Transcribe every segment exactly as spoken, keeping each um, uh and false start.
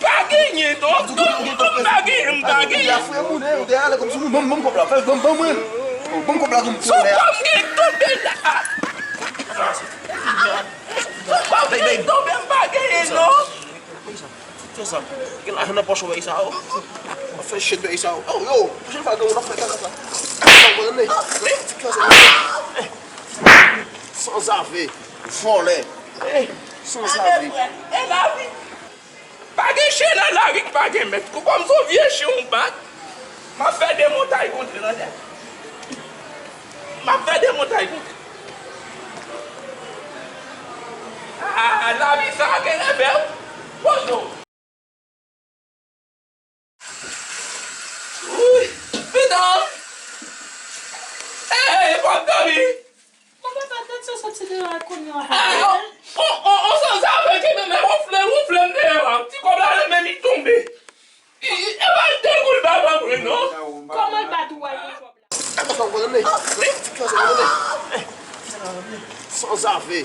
pa genyen, non. Tout kòb m pa genyen, m pa genyen. Ou te ale kòmsi ou ban m, ban m kòb la. Fè ban m, ban mwen. Ban m kòb la, ban m kòb la. Sou kòb m gen tonbe la. Sou kòb m gen tonbe, m pa genyen, non. Fè sa. Gen lajan nan pòch ou, pèyi sa, o. Fè shit, pèyi sa, o. Yo, pwochèn fwa, gen moun ap fè kaka sa. Sanzave. Vòlè. Sanzave. E lavi. Pa gen chen nan lari k pa gen mèt. Kou kòm se yon vye chen ou bat, m ap fè de montay kontre nan tèt. M ap fè de montay kontre. Ah, lavi sa gen revè, wi. Poze w. Wi, pito. Ey, pòt dòmi. Mwen pa tande sa soti deyò a kounye a. Ah, on, on, on sanzave ki Men wonfle, wonfle m dèyè a, ti kòb la renmen li tonbe. E pa l degoul baba mwen, non. Kòman l bat ou a yon kòb la? Epa sa w konnen. Sanzave,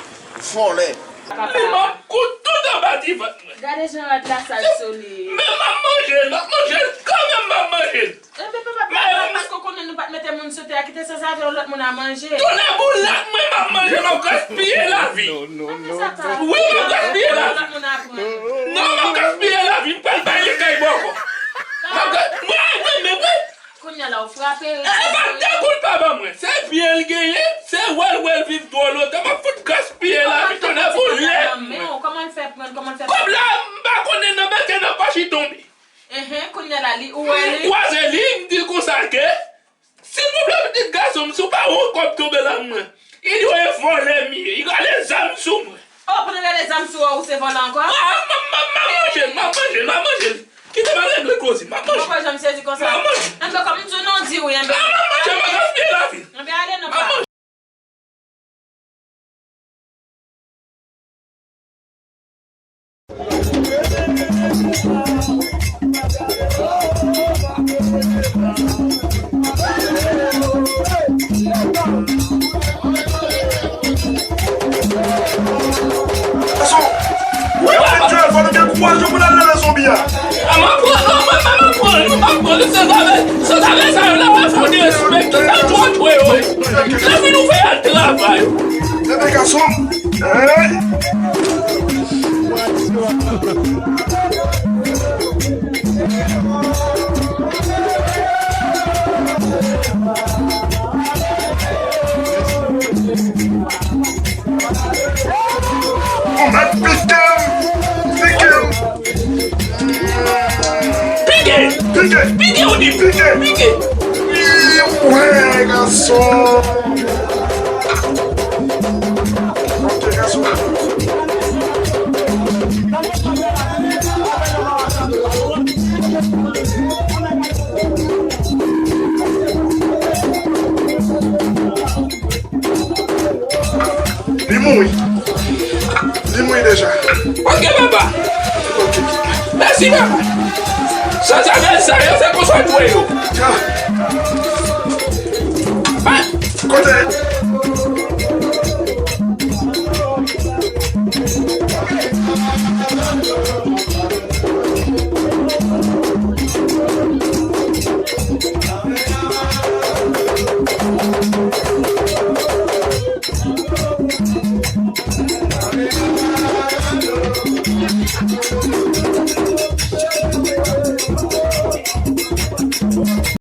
vòlè. Li m ap koud tout anba ti vant mwen. Gade jan rad la sal sou li. Men m ap manje l, m ap manje l kanmenm, m ap manje l. Enben papa, papa, paske w konnen nou pa t mete moun sou tè a, kite sanzave yon lòt moun a manje. Tonnè boulèt mwen, m ap manje, m ap gaspiye lavi. Wi, m ap gaspiye lavi. Non, m ap gaspiye lavi, m pral bay li kay bòkò. M ap gas-, mwen, mwen, mwen, mwen. Kounye a la, w frape. E pa degoul baba mwen. Se pye l genyen, se wè l, wè l viv twò lontan. M ap fout gaspiye lavi, tonnè boulèt mwen. Kòman l fè pran, kòman l fè pran? Kòb la, m pa konnen nan bèkè nan pòch li tonbe. Enhen, kounye a la, li, ou wè li? M kwaze li, m di l konsa ke, silvouplè, pitit gason m, si w pa wè yon kòb tonbe nan men mwen. Li di, e vòlè m ye, li rale zam sou mwen. Oh, pandan l rale zam sou ou, ou se vòlè ankò? Ah, m, m, m, m ap manje l, m ap manje l, m ap manje l. Kite m al regle koze, m ap manje. Mwen pa janm sezi konsa. M ap manje. Enben, kòm m di w non, di wi, enben. Ah, m ap manje, m ap gaspiye lavi. Enben, ale non, papa. Gason, wi, papa. Fò nou gen kouraj pou n al rele zonbi a. A, m ap pran, non, mwen, mwen, m ap pran, m ap pran, sanzave, sanzave sa yo la, w ap fè w derespekte, sa twò jwe, wi. Lè fin ouvè al travay. Enben, gason, hey! Ou mèt pike m! Pike m! Pike! Pike! Pike, ou di pike! Pike! Pike! Wi, wè, gason! Ok, gason. Li mouri. Li mouri deja. Ok, papa. Ok. Mèsi, papa. Sanzave sa yo, se konsa w jwe yo. Ah. Kote?